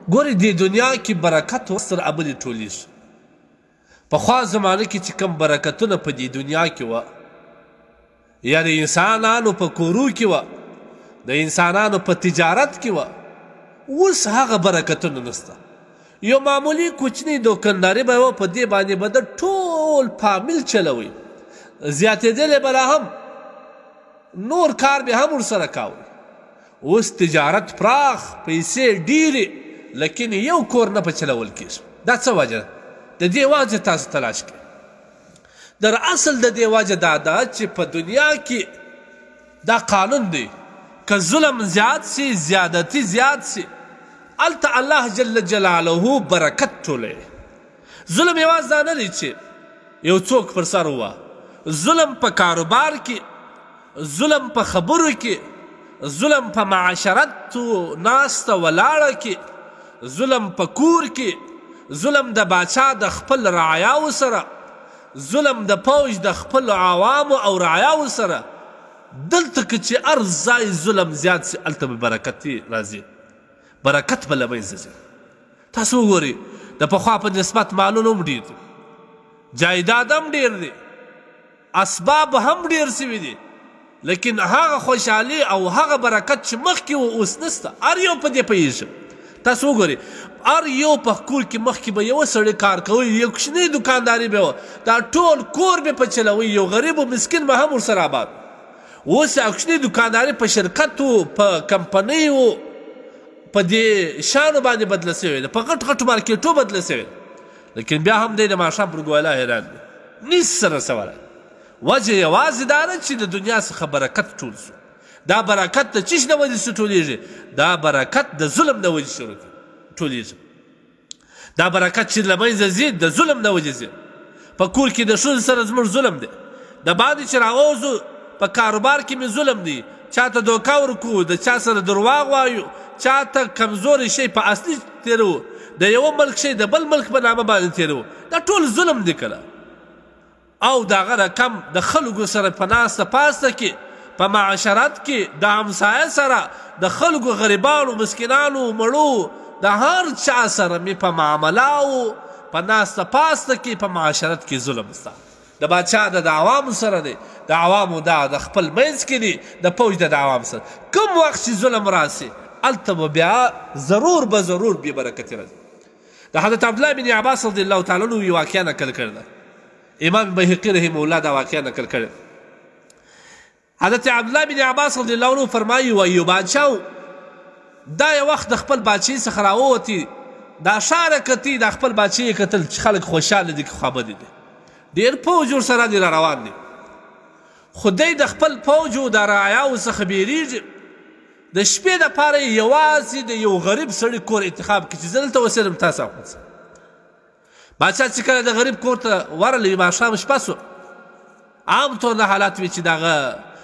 ګورې دې دنیا کې برکت ورسره ابدي ټولېږي. پخوا زمانه کې چې کوم برکتونه په دې دنیا کې وه، یا د انسانانو په کورو کې وه، د انسانانو په تجارت کې وه، اوس هغه برکتونه نشته. یو معمولي کوچنی دوکانداري به وه، په دې باندې به د ټول فامیل چلوي، زیاتېدلې به لا هم نور کار به هم ورسره کاوه. اوس تجارت پراخ، پیسې ډېرې، لیکن یو کور نه په چلول کېږي. دا څه وجه ده؟ د دې وجه تاسو تلاش کړئ. در اصل د دې وجه دا ده چې په دنیا کې دا قانون دی، که ظلم زیات سي، زیادتی زیات سي، هلته الله جل جلاله برکت ټولوي. ظلم یوازې دا نه دی چې یو څوک پر سر ووه، ظلم په کاروبار کې، ظلم په خبرو کې، ظلم په معاشرت ناسته ولاړه کې، ظلم په کور کې، ظلم د باچا د خپل رعایاو سره، ظلم د پوج د خپل عوامو او رعایاو سره. دلته که چې هر ځای ظلم زیات سي، هلته به برکت راځي، برکت به له منځه ځي. تاسو وګورئ د پخوا په نسبت مالونه هم ډېر دي، جایداد هم ډېر دی، اسباب هم ډېر سوي دي، لیکن هغه خوشحالي او هغه برکت چې مخکې و اوس نسته. هر یو په دې پوهېږم. تاسو وګورئ هر یو په کور کې مخکې به یو سړی کار کوي، یو کوچنی دکانداري به وه، دا ټول کور به په چلوي، یو غریب او مسکین به هم ورسره آباد. اوس هغه کوچنی دکانداري په شرکت و، په کمپنۍ و، په دې شانو باندې بدله سوې ده، په غټ غټ مارکیټو بدله سوې ده، لیکن بیا هم دی د ماښام پر ګواله حیران دی، نس سره رسولی. وجه یوازې دا ده چې د دنیا څخه برکت ټول سو. دا برکت د چیش د وجې څخه ټولېږي؟ دا برکت د ظلم د وجې شروع ټولېږي. دا برکت چې له منځه ځي د ظلم د وجې ځي. په کور کې د ښځو سره زموږ ظلم دی، د باندې چې راووځو په کاروبار کې مې ظلم دی، چاته دوکه ورکوو، د چا سره درواغ وایو، چاته کمزوری شی په اصلي تېروو، د یوه ملک شی د بل ملک په نامه باندې تېروو، دا ټول ظلم دی کله. او دغه رقم د خلکو سره په ناسته پاسته کې، په معاشرت کې، د همسایه سره، د خلکو غریبانو، مسکینانو، مړو، د هر چا سره مې په معاملاو، په ناسته پاسته کې، په معاشرت کې ظلم سته. د باچا د عوامو سره دی، د عوامو دا د خپل منځ کې دی، د پوج د عوام سره. کوم وخت چې ظلم راسي هلته به بیا ضرور به ضرور بې برکتي راځي. د حضرت عبدالله بن عباس رضی الله تعالی عنه یو واقعه نقل کړې ده، امام بیهقي رحمه الله دا واقعه نقل کړې. حضرت عبدالله بن عباس رضی الله عنه فرمایي، وایي یو بادشاه دا یو وخت د خپل بادشاهي څخه راووتی، دا ښاره کتي، دا خپل بادشاهي یې کتل چې خلک خوشحاله دي که خوابدي دي، ډېر پوج ورسره دی را روان دی، خو دی د خپل پوج او د رعایاو څخه بیریږي. د شپې دپاره یې یوازې د یو غریب سړي کور انتخاب کړي چې زه دلته اوسېدم تاسو اوسئ. باچا چې کله د غریب کور ته ورغلی، ماښام شپه سو، عام طور دا حالت وي چې دغه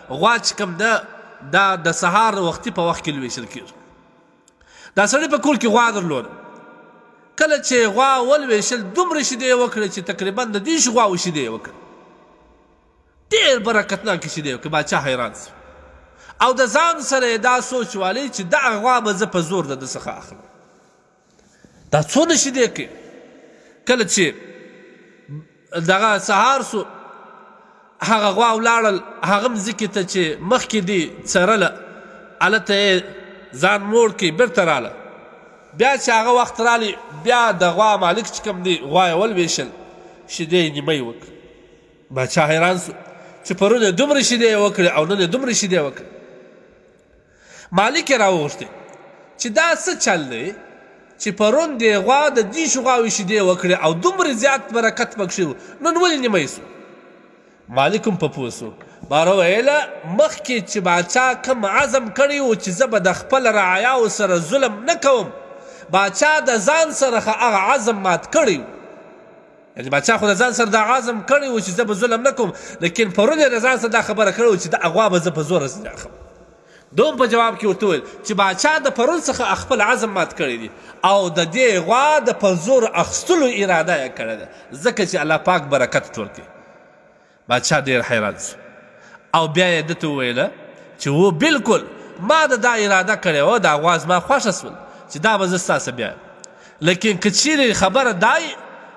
غوا چې کوم ده دا د سهار وختي په وخت کې لوېشل کېږي. دا سړي په کور کې غوا درلوده، کله چې غوا ولوېشل دومره شیدې یې وکړې چې تقریبا د 30 غواوو شیدې یې وکړې، ډېر برکتناکې شیدې یې وکړې. باچا حیران سو او د ځان سره یې دا سوچ والی چې دغه غوا به زه په زور د ده څخه اخلم، دا څونه شیدې کوي. کله چې دغه سهار سو، هغه غوا ولاړل هغه مځکې ته چې مخکې دي څرله، هلته یې ځان موړ کړي، بېرته راله. بیا چې هغه وخت رالی، بیا د غوا مالک چې کوم دی غوا یې ولوېشل، شیدې یې نیمه یې وکړې. باچا حیران سو چې پرون یې دومره شیدې یې وکړې او نن یې دومره شیدې وکړې. مالک یې راوغوښتې چې دا څه چل دی چې پرون دې غوا د 30 غواوې شیدې وکړې او دومره زیات برکت پکښې و، نن ولې نیمه یې سو؟ مالک هم په پوه سو، باره ویله مخکې چې باچا کوم عزم کړی و چې زه به د خپل رعایاو سره ظلم نه کوم، باچا د ځان سره هغه عزم مات کړی و. یعنې باچا خو د ځان سره دا عزم کړی و چې زه به ظلم نه کوم، لیکن پرون یې د ځان سره دا خبره کړې وه چې دا غوا به زه په زوره ځینې اخلم. دوم په جواب کې ورته وویل چې باچا د پرون څخه خپل عزم مات کړی دی او د دې غوا د په زور اخیستلو اراده یې کړې ده، ځکه چې الله پاک برکت ټول کړي. باچا ډېر حیران سو او بیا یې ده ته وویله چې و بالکل ما د دا اراده کړې وه، دا غوا زما خوښه سول چې دا به زه ستا څخه بیایم. لیکن که چیرې خبره دای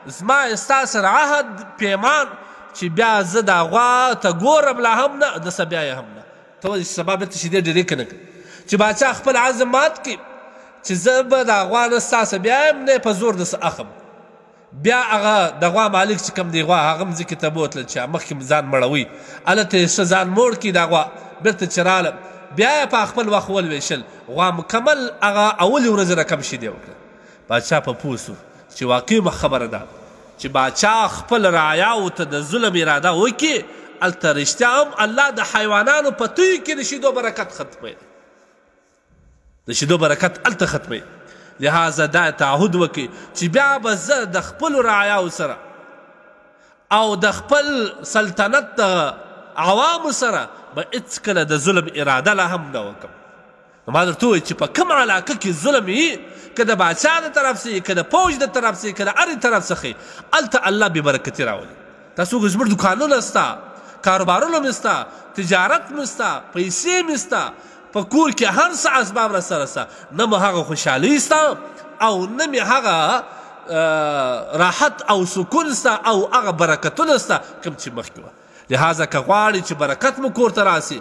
زما ستا سره عهد پیمان چې بیا زه دا غوا ته ګورم لا هم نه، د څه بیا یې هم نه. ته وایې چې سبا بېرته شیدې ډېرې که نه کړې، چې باچا خپل عزم مات کړي چې زه به دا غوا نه ستا څه بیا یم نه په زور د څه اخم. بیا هغه د غوا مالک چې کوم دی غوا هغه مځکې ته بوتله چې مخکې مې ځان مړوي، هلته یې ښه ځان موړ کړي. دا غوا بېرته چې راله بیا یې په خپل وخت ولوېشل، غوا مکمل هغه اولې ورځې رقم شیدې وکړه. باچا په پوه سو چې واقعي خبره ده چې باچا خپل رعایاو ته د ظلم اراده وکړي، هلته رښتیا هم الله د حیوانانو په توی کې د شیدو برکت ختموي، د شیدو برکت هلته ختموي. لهذا دا تعهد وکړي چې بیا به زه د خپلو رعایاو سره او د خپل سلطنت د عوامو سره به هېڅکله د ظلم اراده لا هم نه وکړم. نو ما درته وویل چې په کوم علاقه کې ظلم وي، که د باچا د طرف څخه، که د پوج د طرف څخه، که د هرې طرف څخه، هلته الله بې برکتي راولي. تاسو وګورئ زموږ دوکانونه سته، کاروبارونه مې سته، تجارت مې سته، پیسې مې سته، په کور کې هر څه اسباب را سره سته، نه مو هغه خوشحالي سته او نه مې هغه راحت او سکون سته او هغه برکتونه سته کوم چې مخکې وه. لهذا که غواړي چې برکت مو کور ته راسي،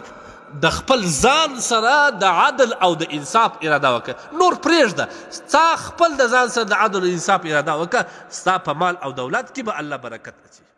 د خپل ځان سره د عدل او د انصاف اراده وکړه، نور پرېږده، ستا خپل د ځان سره د عدل او انصاف اراده وکړه، ستا په مال او دولت کې به الله برکت اچوي.